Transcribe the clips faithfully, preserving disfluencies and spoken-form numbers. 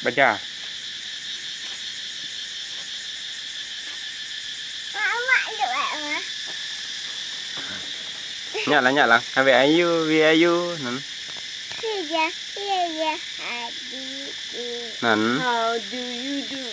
Baja. Ñă lah, ñă lah. Hai where are you, where are you? Anăn. Anăn. How do you do?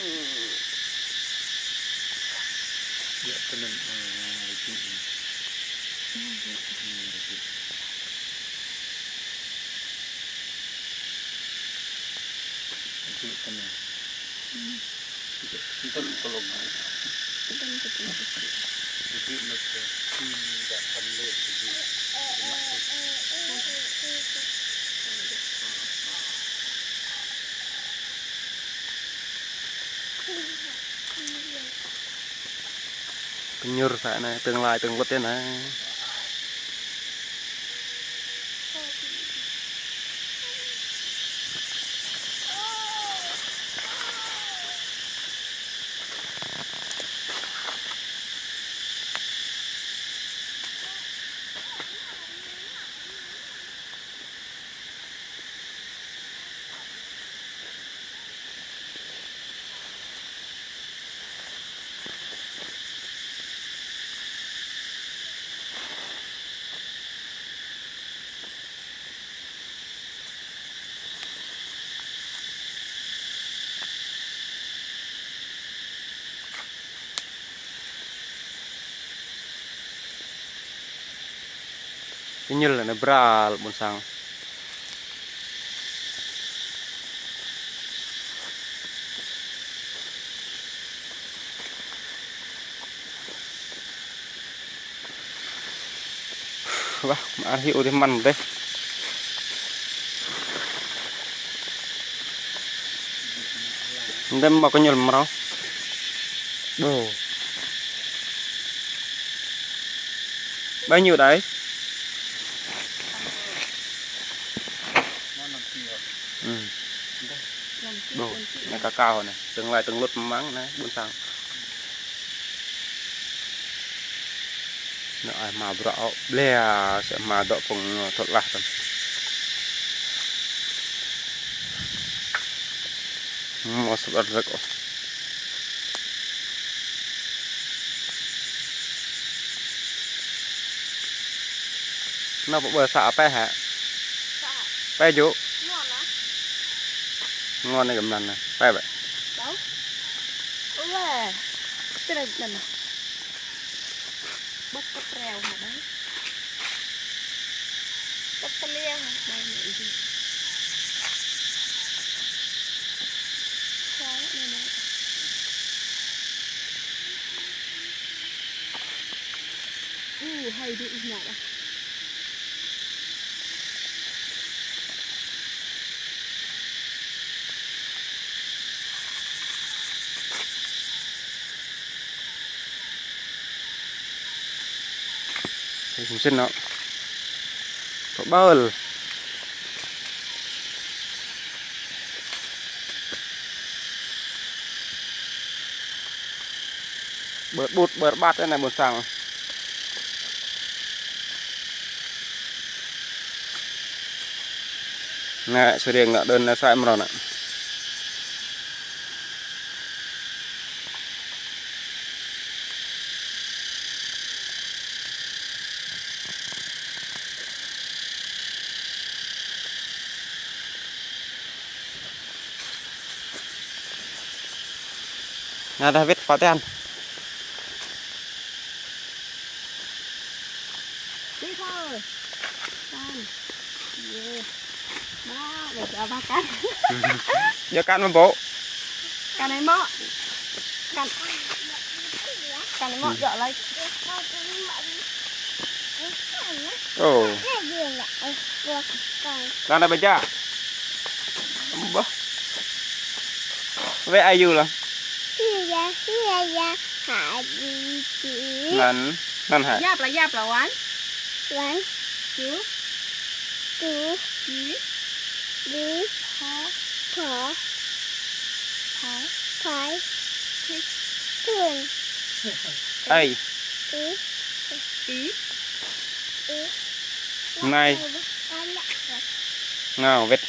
Kñur sa anei, tơ̆ng lai tơ̆ng lŭt anei. Kñur anei bral ƀuôn sang. Wah, mă hiu dih măn dih. Ndăm mă kñur mrâo. Bô. Bao nhiêu đấy? Ừ. Bô, anei ka kao anei. Tơ̆ng lai tơ̆ng lŭt mơ̆ng anei, ƀuôn sang. Anei ai hma bruă ôh, ƀlĕ, sĕ hma dŏ phung thŭt lah tăm. Mâo săp rơ̆k ôh. Anei ƀơ sa apeh hă? Sa. Pĕ jŭ. Ngon anei kơ mlan anei. Pĕ ƀĕ. Ƀâo. Ule. Tơdah anăn. Bớt kăp reo hă ƀâo. Kăp tơliê hă ƀâo anei. Sa anei anei. U, hai dih ih ngă ah. Ih, msĭn nŏ. Kơ ƀơl. Ƀơr ƀut, ƀơr ƀat anei ƀuôn sang. Anei, sơriêng nŏ, đơn anei sa mrâo nŏ. Anei dah wĭt pă tian. Đi thôi. Con. Yê. Ba, để cho ba cắt. Djŏ cắt mă bŏ. Cắt anei mơ̆. Cắt. Cắt anei mơ̆, djŏ lei. Ơ. Lăng anei ƀai ja. Ƀơh. Where are you lăng? Anăn, anăn hă? Yap lah, yap lah, one. One. Two. Two. Three. Three. Four. Four. Five. Five. Six. Seven. Eight. Eight. Eight. Eight. Nine. Nine. Ngao wĭt.